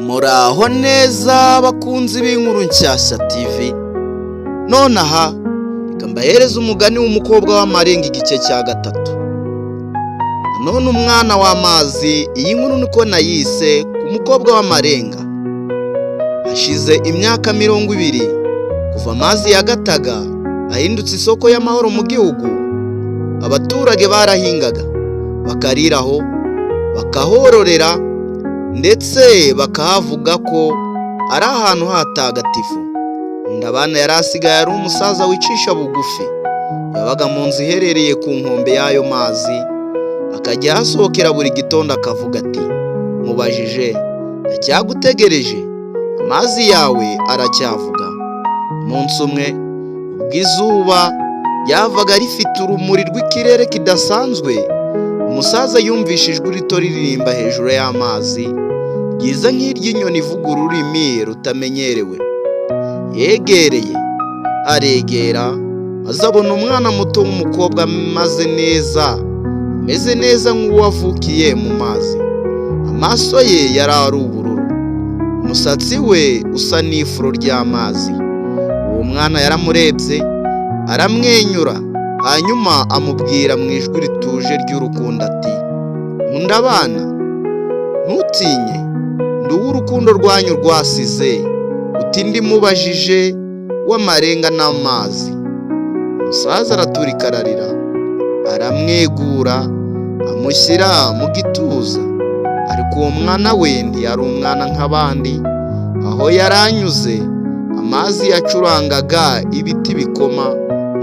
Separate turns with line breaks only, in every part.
Muraho neza bakunzi b'inkuru nshyashya TV. Nonaha reka mbahereze umugani w'umukobwa w'amarenga, igice cya gatatu. None umwana w'amazi, iyi nkuru niko nayise, ku mukobwa w'amarenga. Hashize imyaka 20 kuva amazi ya Gataga ahindutse isoko y'amahoro mu gihugu. Abaturage barahingaga, bakariraho, bakahororera, ndetse bakahavuga ko ari ahantu hatagatifu. Ndabana yari asigaye ari umusaza wicisha bugufi. Yabaga mu nzu iherereye ku nkombe y'ayo mazi, akajya ahasohokera buri gitondo akavuga ati: "Mubajije, ndacyagutegereje, amazi yawe aracyavuga." Umunsi umwe, ubwo izuba ryavaga rifite urumuri rw'ikirere kidasanzwe, umusaza yumvishe ijwi rito riririmba hejuru y'amazi, ryiza nk'iry'inyoni ivuga ururimi rutamenyerewe. Yegereye, aregera, maze abona umwana muto w'umukobwa amaze neza, ameze neza nk'uwavukiye mu mazi. Amaso ye yari ari ubururu, umusatsi we usa n'ifuro ry'amazi. Uwo mwana yaramurebye, aramwenyura, hanyuma amubwira mu ijwi rituje ry'urukundo ati: "Nkunda abana, ntutinye, ndi uw'urukundo rwanyu rwasize." Uti: "Ndi mubajije w'amarenga n'amazi." Umusaza araturika ararira, aramwegura, amushyira mu gituza. Ariko uwo mwana we ntiyari umwana nk'abandi. Aho yari anyuze, amazi yacurangaga, ibiti bikoma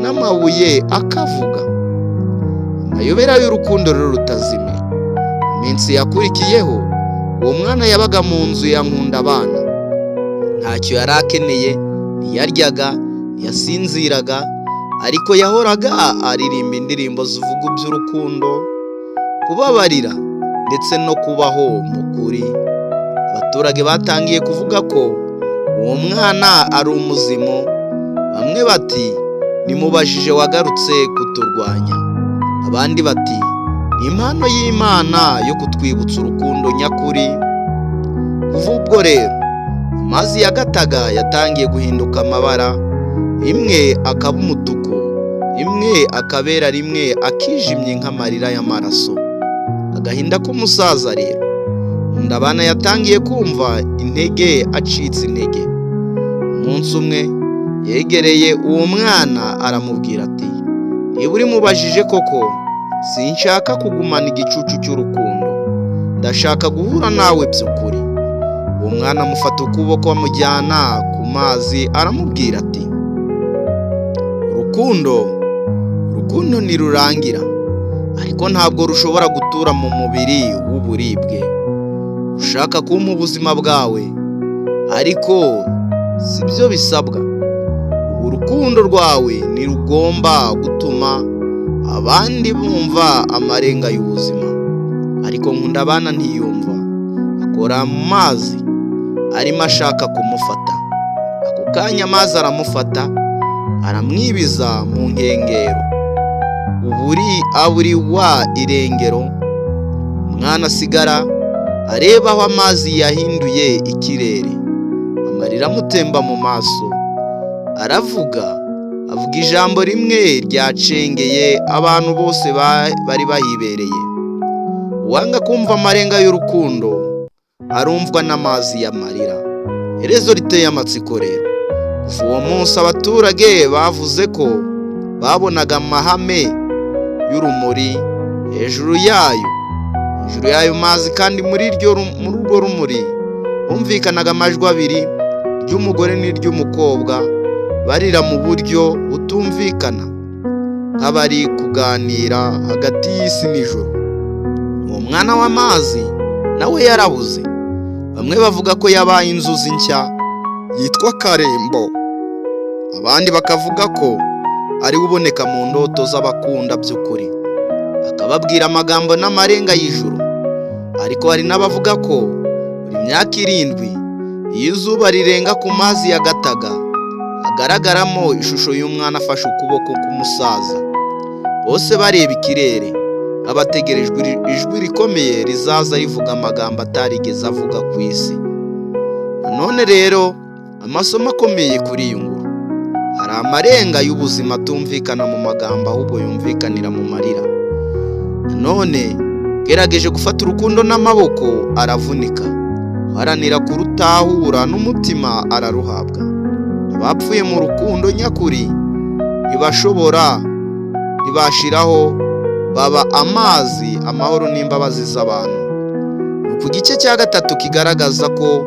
n'amabuye akavuga. Amayobera y'urukundo rero rutazimira. Iminsi yakurikiyeho, uwo mwana yabaga mu nzu ya Nkundabana. Ntacyo yari akeneye, ntiyaryaga, ntiyasinziraga, ariko yahoraga aririmba indirimbo zivuga iby'urukundo, kubabarira ndetse no kubaho mu kuri. Abaturage batangiye kuvuga ko uwo mwana ari umuzimu. Bamwe bati: "Nimubajije wagarutse kuturwanya." Abandi bati: "Ni impano y'Imana yo kutwibutsa urukundo nyakuri." Kuva ubwo rero, amazi ya Gataga yatangiye guhinduka amabara, imwe akaba umutuku, imwe akabera rimwe akijimye nk'amarira y'amaraso. Agahinda k'umusaza rero. Ndabana yatangiye kumva intege, acitse intege. Umunsi umwe yegereye uwo mwana, aramubwira ati: "Niba uri mubajije koko, sinshaka kugumana igicucu cy'urukundo, ndashaka guhura nawe by'ukuri." Uwo mwana amufata ukuboko, amujyana ku mazi, aramubwira ati: "Urukundo, urukundo ntirurangira, ariko ntabwo rushobora gutura mu mubiri w'uburibwe. Ushaka kumpa ubuzima bwawe, ariko si byo bisabwa. Urukundo rwawe ntirugomba gutuma abandi bumva amarenga y'ubuzima." Ariko Nkundabana ntiyumva, akora mu mazi arimo ashaka kumufata. Ako kanya amazi aramufata, aramwibiza mu nkengero, uburi aburi wa irengero. Umwana asigara areba aho amazi yahinduye ikirere, amarira amutemba mu maso. Aravuga, avuga ijambo rimwe ryacengeye abantu bose bari bahibereye: "Uwanga kumva amarenga y'urukundo arumvwa n'amazi y'amarira." Iherezo riteye amatsiko rero. Kuva uwo munsi, abaturage bavuze ko babonaga amahame y'urumuri hejuru yayo, hejuru y'ayo mazi, kandi muri urwo rumuri humvikanaga amajwi abiri, ry'umugore n'iry'umukobwa, barira mu buryo butumvikana, nk'abari kuganira hagati y'isi n'ijuru. Uwo mwana w'amazi nawe yarabuze. Bamwe bavuga ko yabaye inzuzi nshya yitwa Karembo, abandi bakavuga ko ariwe uboneka mu ndoto z'abakunda by'ukuri, akababwira amagambo n'amarenga y'ijuru. Ariko hari n'abavuga ko buri myaka 7, iyo izuba rirenga ku mazi ya Gataga, hagaragaramo ishusho y'umwana afashe ukuboko k'umusaza, bose bareba ikirere nk'abategerejwe ijwi rikomeye rizaza rivuga amagambo atarigeze avuga ku isi. None rero, amasomo akomeye kuri iyi nkuru: hari amarenga y'ubuzima atumvikana mu magambo, ahubwo yumvikanira mu marira. None gerageje gufata urukundo n'amaboko aravunika, uharanira kurutahura n'umutima araruhabwa. Abapfuye mu rukundo nyakuri ntibashobora, ntibashiraho, baba amazi, amahoro n'imbabazi z'abantu. Ni ku gice cya gatatu kigaragaza ko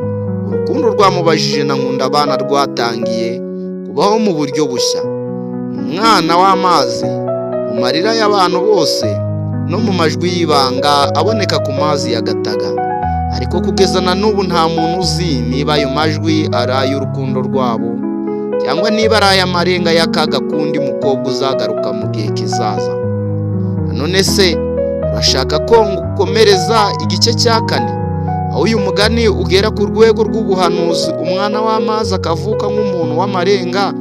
urukundo rwamubajije na Nkundabana rwatangiye kubaho mu buryo bushya, mu mwana w'amazi, mu marira y'abantu bose no mu majwi y'ibanga aboneka ku mazi ya Gataga. Ariko kugeza na n'ubu nta muntu uzi niba ayo majwi ari ay'urukundo rwabo cyangwa niba ari ay'amarenga y'akaga k'undi mukobwa uzagaruka mu gihe kizaza. None se urashaka ko ngukomereza igice cya kane, aho uyu mugani ugera ku rwego rw'ubuhanuzi, umwana w'amazi akavuka nk'umuntu w'amarenga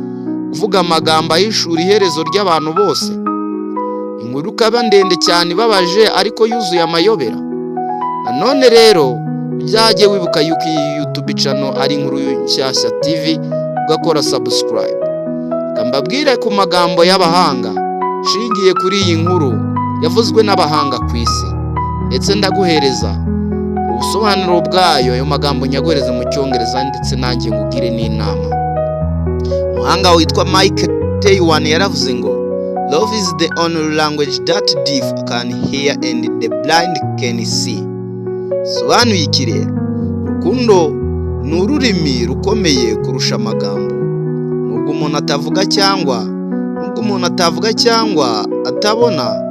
uvuga amagambo ahishura iherezo ry'abantu bose, inkuru ikaba ndende cyane, ibabaje ariko yuzuye amayobera? Nanone rero byajye wibuka yuko iyi YouTube channel ari Inkuru Nshyashya TV, ugakora subscribe. Reka mbabwire ku magambo y'abahanga nshingiye kuri iyi nkuru yavuzwe n'abahanga ku isi, ndetse ndaguhereza ubusobanuro bwayo. Ayo magambo nyaguhereze mu Cyongereza, ndetse nanjye ngugire n'inama. Umuhanga witwa Mike Taiwan yaravuze ngo: "Love is the only language that deaf can hear and the blind can see." Sobanuye iki rero? Urukundo ni ururimi rukomeye kurusha amagambo. Nubwo umuntu atavuga cyangwa atabona,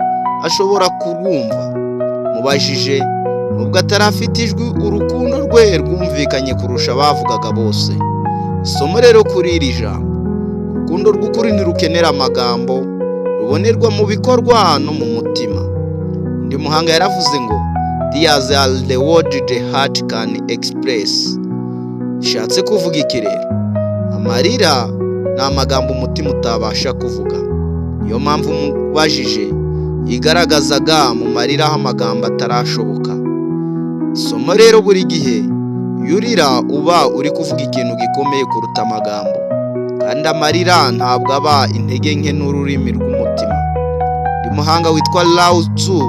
ashobora kurwumva. Mubajije, nubwo atari afite ijwi, urukundo rwe rwumvikanye kurusha abavugaga bose. Isomo rero kuri iri jambo: urukundo rw'ukuri ntirukenera amagambo, rubonerwa mu bikorwa no mu mutima. Undi muhanga yaravuze ngo: "Tears are the word the heart can express." Bishatse kuvuga iki rero? Amarira ni amagambo umutima utabasha kuvuga. Niyo mpamvu mubajije yigaragazaga mu marira aho amagambo atarashoboka. Isomo rero: buri gihe iyo urira uba uri kuvuga ikintu gikomeye kuruta amagambo, kandi amarira ntabwo aba intege nke, n'ururimi rw'umutima. Undi muhanga witwa Lao Tzu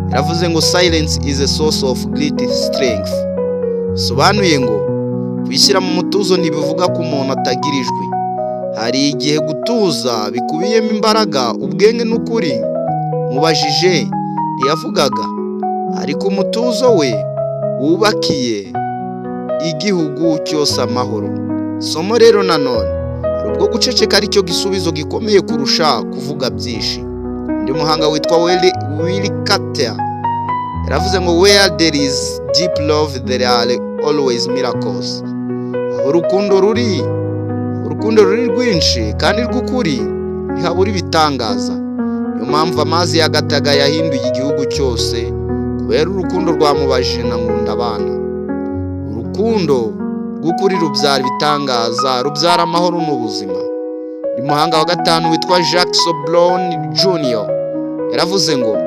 yaravuze ngo: "Silence is a source of great strength." Bisobanuye ngo kwishyira mu mutuzo ntibivuga ko umuntu atagira ijwi. Hari igihe gutuza bikubiyemo imbaraga, ubwenge n'ukuri. Mubajije ntiyavugaga, ariko umutuzo we wubakiye igihugu cyose amahoro. Somo rero nanone: hari ubwo guceceka aricyo gisubizo gikomeye kurusha kuvuga byinshi. Undi muhanga witwa Willy Carter yaravuze ngo: "Where there is deep love, there are always miracles." Aho urukundo ruri, urukundo ruri rwinshi kandi rw'ukuri, ntihabura ibitangaza. Niyo mpamvu amazi ya Gataga yahinduye igihugu cyose, kubera urukundo rwamubajije na Nkundabana. Urukundo rw'ukuri rubyara ibitangaza, rubyara amahoro n'ubuzima. Undi muhanga wa gatanu witwa Jackson Brown Jr. yaravuze ngo: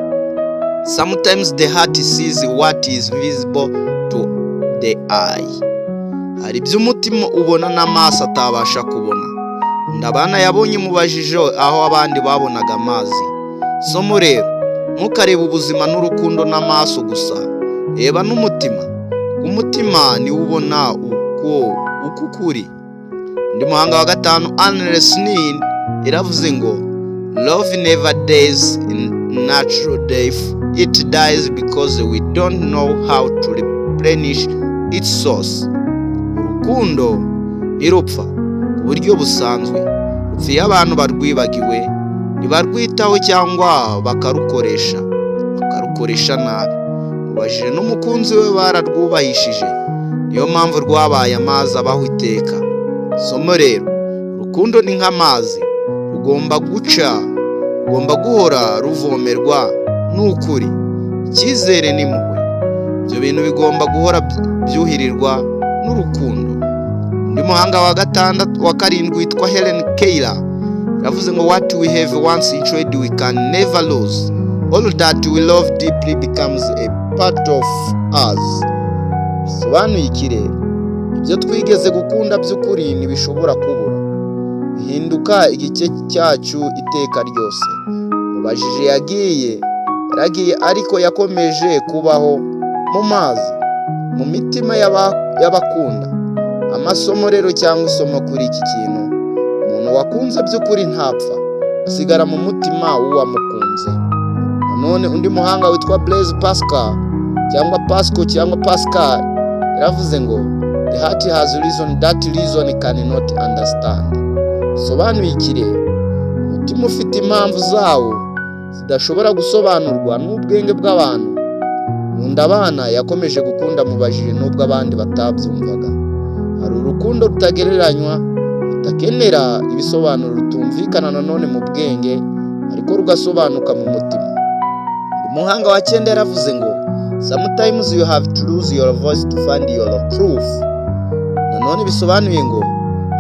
"Sometimes the heart sees what is invisible to the eye." Hari ibyo umutima ubona n'amaso atabasha kubona. Ndabana yabonye mubajije aho abandi babonaga amazi. Somo rero: ntukarebe ubuzima n'urukundo n'amaso gusa, reba n'umutima. Umutima niwo ubona uko ukuri. Undi muhanga wa gatanu, Anaïs Nin, yaravuze ngo: "Love never dies in natural death. It dies because we don't know how to replenish its source." Urukundo ntirupfa ku buryo busanzwe, rupfa iyo abantu barwibagiwe, ntibarwitaho cyangwa bakarukoresha nabi. Mubajije n'umukunzi we bararwubahishije, niyo mpamvu rwabaye amazi abaho iteka. Somo rero: urukundo ni nk'amazi, rugomba guca, rugomba guhora ruvomerwa n'ukuri, icyizere n'impuhwe. Ibyo bintu bigomba guhora byuhirirwa n'urukundo. Undi muhanga wa gatandatu, wa karindwi, witwa Helen Keller yavuze ngo: "What we have once enjoyed, we can never lose. All that we love deeply becomes a part of us." Bisobanuye iki rero? Ibyo twigeze gukunda by'ukuri ntibishobora kubura, bihinduka igice cyacu iteka ryose. Mubajije yagiye, yaragiye, ariko yakomeje kubaho mu mazi, mu mitima y'abakunda. Amasomo rero cyangwa isomo kuri iki kintu: umuntu wakunze by'ukuri ntapfa, asigara mu mutima w'uwamukunze. Nanone undi muhanga witwa Blaise Pascal cyangwa Pascal cyangwa Pascal yaravuze ngo: "The heart has reason that reason cannot understand." Bisobanuye iki rero? Umutima ufite impamvu zawo zidashobora gusobanurwa n'ubwenge bw'abantu. Nkundabana yakomeje gukunda Mubajije nubwo abandi batabyumvaga. Hari urukundo rutagereranywa, rudakenera ibisobanuro, rutumvikana nanone mu bwenge, ariko rugasobanuka mu mutima. Umuhanga wa cyenda yaravuze ngo: "Sometimes you have to lose your voice to find your truth." Nanone bisobanuye ngo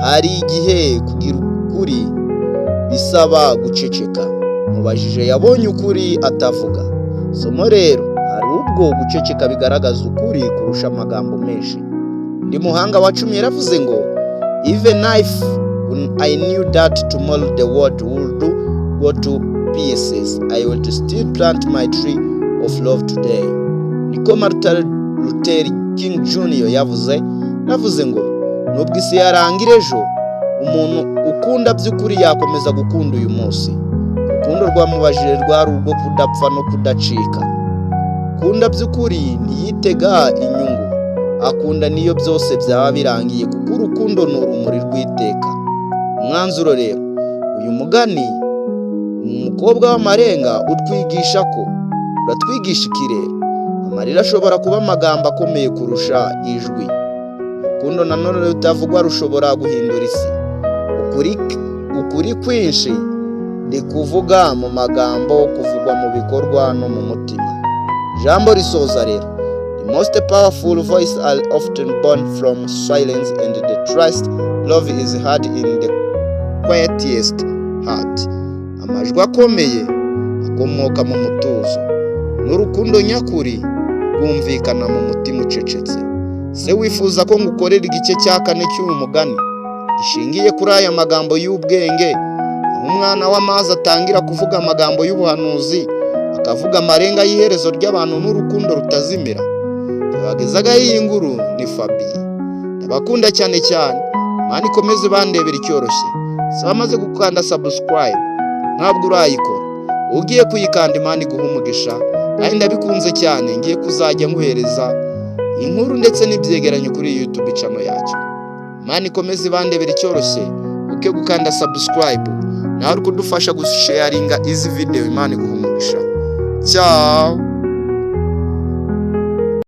hari igihe kugira ukuri bisaba guceceka. Mubajije yabonye ukuri atavuga. Somo rero: hari ubwo guceceka bigaragaza ukuri kurusha amagambo menshi. Undi muhanga wa 10 yaravuze ngo: "Even if I knew that tomorrow the world would go to pieces, I would still plant my tree of love today." Niko Martin Luther King Jr. yavuze. Yavuze ngo nubwo isi yarangira ejo, umuntu ukunda by'ukuri yakomeza gukunda uyu munsi. Urukundo rwamubajije rwari urwo kudapfa no kudacika. Kunda by'ukuri ntiyitega inyungu, akunda niyo byose byaba birangiye, kuko urukundo ni urumuri rw'iteka. Umwanzuro rero: uyu mugani, Umukobwa w'Amarenga, utwigisha ko, uratwigisha iki rero? Amarira ashobora kuba amagambo akomeye kurusha ijwi. Urukundo nanone rutavugwa rushobora guhindura isi. Ukuri kwinshi ni kuvuga mu magambo, kuvugwa mu bikorwa no mu mutima. Ijambo risoza rero: the most powerful voice are often born from silence, and the truest love is heard in the quietest heart. Amajwi akomeye akomoka mu mutuzo, n'urukundo nyakuri rwumvikana mu mutima ucecetse. Se wifuza ko ngukorera igice cya kane cy'uyu mugani gishingiye kuri aya magambo y'ubwenge, aho umwana w'amazi atangira kuvuga amagambo y'ubuhanuzi, akavuga amarenga y'iherezo ry'abantu n'urukundo rutazimira? Tubagezagaho iyi nkuru ni Fabiye. Ndabakunda cyane cyane. Imana ikomeze bandebera icyoroshye. Saba amaze gukanda subscribe, ntabwo urayikora, ugiye kuyikanda, Imana iguha umugisha. Kandi ndabikunze cyane, ngiye kuzajya nguhereza inkuru ndetse n'ibyegeranyo kuri YouTube channel yacu. Imana ikomeze ibandebera icyoroshye uke gukanda subscribe, nawe uri kudufasha gusharinga izi video. Imana iguha umugisha. Ciao.